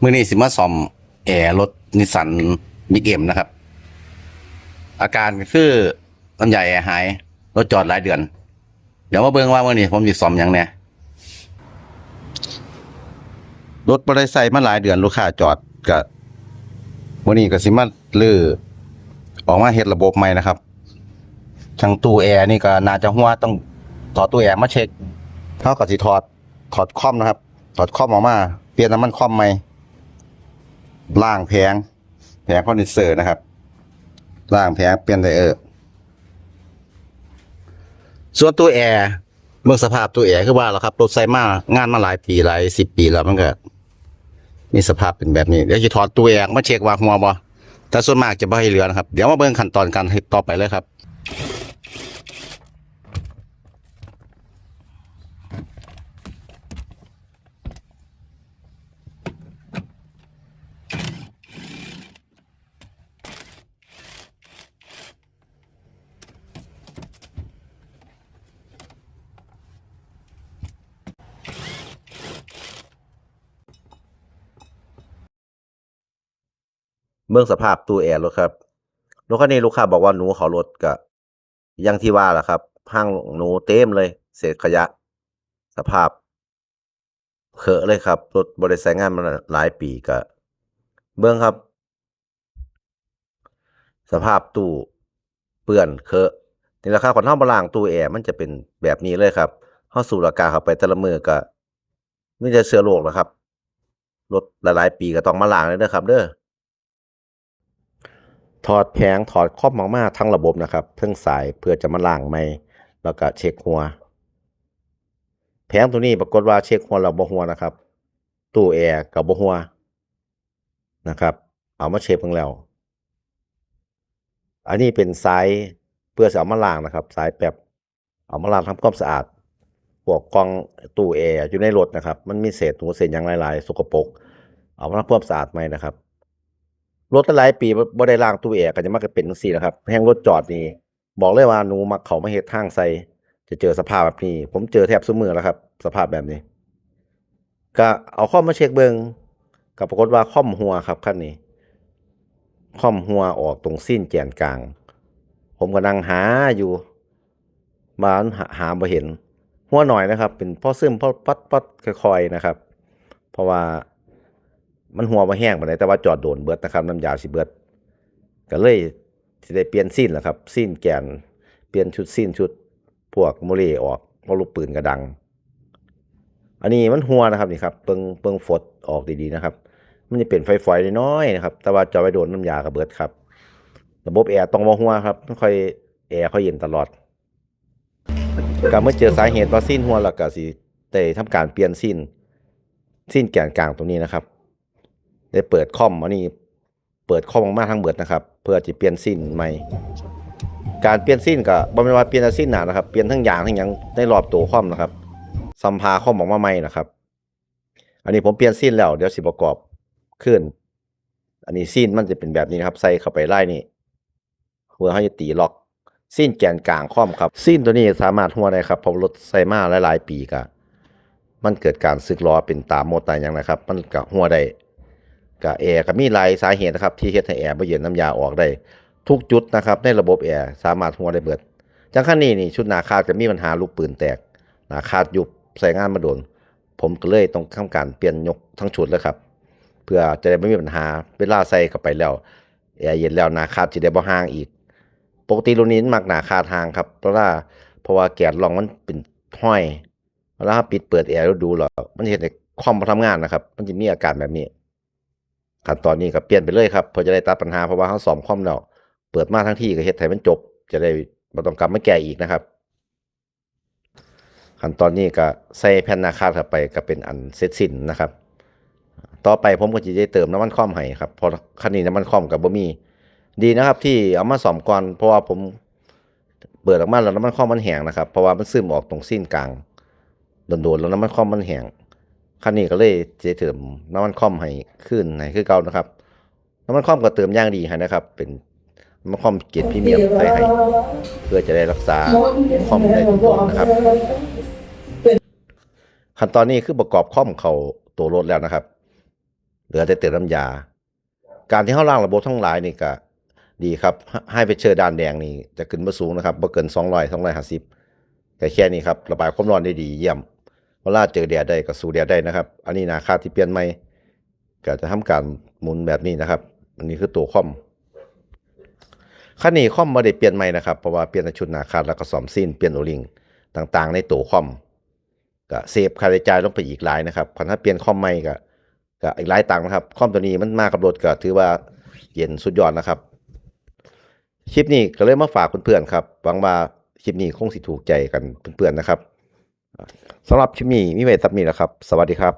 ມື້ນີ້ຊິມາສ້ອມແອລົດນິດສັນບິກເອັມນະຄັບ. ອາການກໍຄືນ້ຳຢາແອຫາຍ, ລົດຈອດຫຼາຍເດືອນ. ດຽວມາເບິ່ງວ່າມື້ນີ້ຜົມຊິສ້ອມຫຍັງແດ່. ລົດບໍ່ໄດ້ໃຊ້ມາຫຼາຍເດືອນ, ລູກຄ້າຈອດ, ກະມື້ນີ້ກໍຊິມາຮື້ອອກມາເຮັດລະບົບໃໝ່ນະຄັບ. ທາງຕູ້ແອນີ້ກໍໜ້າຈະຮົ່ວ, ຕ້ອງຖອດຕູ້ແອມາເຊັກ. ເຮົາກໍຊິຖອດ, ຖອດຄອມນະຄັບ, ຖອດຄອມອອກມາ, ປ່ຽນນ້ຳມັນຄອມໃໝ່, ລ້າງແຜງ, ແຜງຄອນເດນເຊີນະຄັບ, ລ້າງແຜງ, ປ່ຽນໄດເອີ. ສ່ວນຕູ້ແອ ເບິ່ງສະພາບຕູ້ແອ ຄືວ່າລະຄັບ, ລົດໃຊ້ມາ ງານມາຫຼາຍປີ, ຫຼາຍສິບປີແລ້ວ, ມັນກໍມີສະພາບເປັນແບບນີ້. ດຽວຊິຖອດຕູ້ແອມາເຊັກວ່າຮົ່ວບໍ່, ແຕ່ສ່ວນມາກຈະບໍ່ໃຫ້ເຫຼືອນະຄັບ. ດຽວມາເບິ່ງຂັ້ນຕອນການເຮັດຕໍ່ໄປເລີຍຄັບ. ເບິ່ງສະພາບຕູ້ແອລົດຄັບ. ລົດຄັນນີ້ລູກຄ້າບອກວ່າໜູເຂົ້າລົດ, ກະຢ່າງທີ່ວ່າລະຄັບ, ຮັງໜູເຕັມເລີຍ, ເສດຂະຫຍະ, ສະພາບເຄາະເລີຍຄັບ. ລົດບໍ່ໄດ້ໃຊ້ງານມາຫຼາຍປີ, ກະເບິ່ງຄັບ, ສະພາບຕູ້ເປື້ອນເຄາະ. ນີ້ລະຄັບ, ຄັນເຮົາບໍ່ລ້າງຕູ້ແອ ມັນຈະເປັນແບບນີ້ເລີຍຄັບ. ເຮົາສູດອາກາດເຂົ້າໄປແຕ່ລະມື້ ກະມີແຕ່ເຊື້ອໂລກລະຄັບ. ລົດຫຼາຍໆປີກໍຕ້ອງມາລ້າງເດີຄັບເດີ. ຖອດແຜງ, ຖອດຄອມອອກມາທັງລະບົບນະຄັບ, ເທິງສາຍ, ເພື່ອຈະມາລ້າງໃໝ່ ແລ້ວກໍເຊັກຮົ່ວ. ແຜງໂຕນີ້ປາກົດວ່າເຊັກຮົ່ວແລ້ວບໍ່ຮົ່ວນະຄັບ, ຕູ້ແອກໍບໍ່ຮົ່ວນະຄັບ. ເອົາມາເຊັກເບິ່ງແລ້ວ. ອັນນີ້ເປັນສາຍເພື່ອຊິເອົາມາລ້າງນະຄັບ, ສາຍແປັບ. ເອົາມາລ້າງທຳຄວາມສະອາດ ພວກກ່ອງຕູ້ແອຢູ່ໃນລົດນະຄັບ, ມັນມີເສດໜູເສດຫຍັງຫຼາຍໆ ສົກກະປົກ, ເອົາມາທຳຄວາມສະອາດໃໝ່ນະຄັບ. ລົດຫຼາຍໆປີບໍ່ ບໍ່ໄດ້ລ້າງຕູ້ແອ ກໍຈະມັກຈະເປັນຈັ່ງຊີ້ລະຄັບ. ແຮ່ງລົດຈອດນີ້ ບອກເລີຍວ່າໜູມັກເຂົ້າມາເຮັດທາງໃສ່, ຈະເຈີສະພາບແບບນີ້. ຜົມເຈີແທບຊຸມື້ລະຄັບ, ສະພາບແບບນີ້. ກະເອົາຄອມມາເຊັກເບິ່ງ, ກະປາກົດວ່າຄອມຮົ່ວຄັບຄັນນີ້, ຄອມຮົ່ວອອກຕົງຊີ້ນແກນກາງ. ຜົມກະນັ່ງຫາຢູ່ ວ່າມັນຫາ ຫາບໍ່ເຫັນ, ຮົ່ວໜ້ອຍນະຄັບ, ເປັນພໍຊຶມ ພໍປັດໆ ຄ່ອຍໆ ນະຄັບ, ເພາະວ່າມັນຮົ່ວບໍ່ແຮງປານໃດ, ແຕ່ວ່າຈອດໂດນເບິດນະຄັບ, ນ້ຳຢາຊິເບິດ, ກະເລີຍ ຊິໄດ້ປ່ຽນຊີ້ນລະຄັບ, ຊີ້ນແກນ, ປ່ຽນຊຸດຊີ້ນຊຸດພວກໂມເລອອກ, ເພາະລູກປືນກະດັງ. ອັນນີ້ມັນຮົ່ວນະຄັບ, ນີ້ຄັບ, ເບິ່ງ ເບິ່ງຟົດອອກດີໆນະຄັບ, ມັນຈະເປັນຝອຍໆນ້ອຍໆນະຄັບ, ແຕ່ວ່າຈອດໄວ້ໂດນນ້ຳຢາກະເບິດຄັບ. ລະບົບແອຕ້ອງບໍ່ຮົ່ວຄັບ, ມັນຄ່ອຍ ແອຄ່ອຍເຢັນຕະຫຼອດ. ກະເມື່ອເຈີສາເຫດວ່າຊີ້ນຮົ່ວແລ້ວ ກະຊິໄດ້ທຳການປ່ຽນຊີ້ນ, ຊີ້ນແກນກາງຕົວນີ້ນະຄັບ. ໄດ້ເປີດຄອມ, ອັນນີ້ ເປີດຄອມອອກມາທັງເບິດນະຄັບ ເພື່ອຈະປ່ຽນຊີ້ນໃໝ່. ການປ່ຽນຊີ້ນກະບໍ່ແມ່ນວ່າປ່ຽນແຕ່ຊີ້ນໜ້ານະຄັບ, ປ່ຽນທັງຢາງທັງຫຍັງໃນລອບໂຕຄອມນະຄັບ, ສ່ຳພາຄອມອອກມາໃໝ່ນະຄັບ. ອັນນີ້ຜົມປ່ຽນຊີ້ນແລ້ວ, ດຽວຊິປະກອບຄືນ. ອັນນີ້ຊີ້ນມັນຈະເປັນແບບນີ້ນະຄັບ, ໃສ່ເຂົ້າໄປລາຍນີ້ ເພື່ອເຮົາຈະຕີລັອກຊີ້ນແກນກາງຄອມຄັບ. ຊີ້ນໂຕນີ້ສາມາດຮົ່ວໄດ້ຄັບ, ເພາະລົດໃຊ້ມາຫຼາຍໆປີ ກະ ມັນເກີດການສຶກຫຼໍ່ເປັນຕາມົດຕາຫຍັງນະຄັບ, ມັນກະຮົ່ວໄດ້. ກະແອກະມີຫຼາຍສາເຫດນະຄັບ ທີ່ເຮັດໃຫ້ແອບໍ່ເຢັນ, ນ້ຳຢາອອກໄດ້ທຸກຈຸດນະຄັບ, ໃນລະບົບແອສາມາດຮົ່ວໄດ້ເບິດ. ຈັ່ງຄັນນີ້ນີ້ ຊຸດໜ້າຄາດກະມີບັນຫາລູກປືນແຕກ, ໜ້າຄາດຍຸບ, ໃຊ້ງານມາດົນ, ຜົມກະເລີຍຕ້ອງທຳການປ່ຽນຍົກທັງຊຸດເລີຍຄັບ, ເພື່ອຈະໄດ້ບໍ່ມີບັນຫາ ເວລາໃສ່ເຂົ້າໄປແລ້ວ ແອເຢັນແລ້ວ ໜ້າຄາດຊິໄດ້ບໍ່ຮ້າງອີກ. ປົກກະຕິລຸ້ນນີ້ມັນມັກໜ້າຄາດຮ້າງຄັບ ເວລາ ເພາະວ່າແກນລ່ອງມັນເປັນຮອຍ, ເວລາເຮົາປິດເປີດແອດູໆແລ້ວ ມັນເຮັດໃຫ້ຄອມບໍ່ທຳງານນະຄັບ, ມັນຈະມີອາການແບບນີ້. ຂັ້ນຕອນນີ້ກໍປ່ຽນໄປເລີຍຄັບ ເພື່ອຈະໄດ້ຕັດບັນຫາ, ເພາະວ່າເຮົາສ້ອມຄອມແລ້ວ ເປີດມາທັງທີກໍເຮັດໃຫ້ມັນຈົບ, ຈະໄດ້ບໍ່ຕ້ອງກັບມາແກ້ອີກນະຄັບ. ຂັ້ນຕອນນີ້ກໍໃສ່ແຜ່ນໜ້າຄາດເຂົ້າໄປ ກໍເປັນອັນເສັດສິ້ນນະຄັບ. ຕໍ່ໄປຜົມກໍຊິໄດ້ເຕີມນ້ຳມັນຄອມໃຫ້ຄັບ ເພາະຄັນນີ້ນ້ຳມັນຄອມກໍບໍ່ມີ. ດີນະຄັບທີ່ເອົາມາສ້ອມກ່ອນ ເພາະວ່າຜົມເປີດອອກມາແລ້ວນ້ຳມັນຄອມມັນແຫ້ງນະຄັບ ເພາະວ່າມັນຊຶມອອກຕົງຊີ້ນກາງ ໂດນໆແລ້ວນ້ຳມັນຄອມມັນແຫ້ງ. ຄັນນີ້ກໍເລີຍຊິໄດ້ເຕີມນ້ຳມັນຄອມໃຫ້ຄືນໃຫ້ຄືເກົ່ານະຄັບ. ນ້ຳມັນຄອມກໍເຕີມຢ່າງດີໃຫ້ນະຄັບ ເປັນນ້ຳມັນຄອມເກຣດພຣີມຽມໃສ່ໃຫ້ ເພື່ອຈະໄດ້ຮັກສາຄອມໄດ້ດົນໆນະຄັບ. ຂັ້ນຕອນນີ້ຄືປະກອບຄອມເຂົ້າໂຕລົດແລ້ວນະຄັບ. ເຫຼືອແຕ່ເຕີມນ້ຳຢາ. ການທີ່ເຮົາລ້າງລະບົບທັງຫຼາຍນີ້ກໍດີຄັບ High Pressure ດ້ານແດງນີ້ຈະຂຶ້ນມາສູງນະຄັບ ບໍ່ເກີນສອງຮ້ອຍ ສອງຮ້ອຍຫ້າສິບ ກໍແຄ່ນີ້ຄັບ ລະບາຍຄວາມຮ້ອນໄດ້ດີຢ້ຽມ. ເວລາເຈີແດດໄດ້ກໍສູ້ແດດໄດ້ນະຄັບ. ອັນນີ້ໜ້າຄາດທີ່ປ່ຽນໃໝ່ ກໍຈະທຳການໝູນແບບນີ້ນະຄັບ. ອັນນີ້ຄືໂຕຄອມ ຄັນນີ້ຄອມບໍ່ໄດ້ປ່ຽນໃໝ່ນະຄັບ ເພາະວ່າປ່ຽນແຕ່ຊຸດໜ້າຄາດ ແລ້ວກໍສ້ອມຊີນ ປ່ຽນໂອລິງຕ່າງໆໃນໂຕຄອມ ກະເຊບຄ່າໃຊ້ຈ່າຍລົງໄປອີກຫຼາຍນະຄັບ. ຄັນຖ້າປ່ຽນຄອມໃໝ່ກະ ກະອີກຫຼາຍຕັງນະຄັບ. ຄອມໂຕນີ້ມັນມາກັບລົດກະຖືວ່າເຢັນສຸດຍອດນະຄັບ. ຄລິບນີ້ກະເລີຍມາຝາກເພື່ອນໆຄັບ. ຫວັງວ່າຄລິບນີ້ຄົງຊິຖືກໃຈກັນເພື່ອນໆນະຄັບ. ສຳລັບຄລິບນີ້ມີໄວ້ສ່ຳນີ້ລະຄັບ. ສະຫວັດດີຄັບ.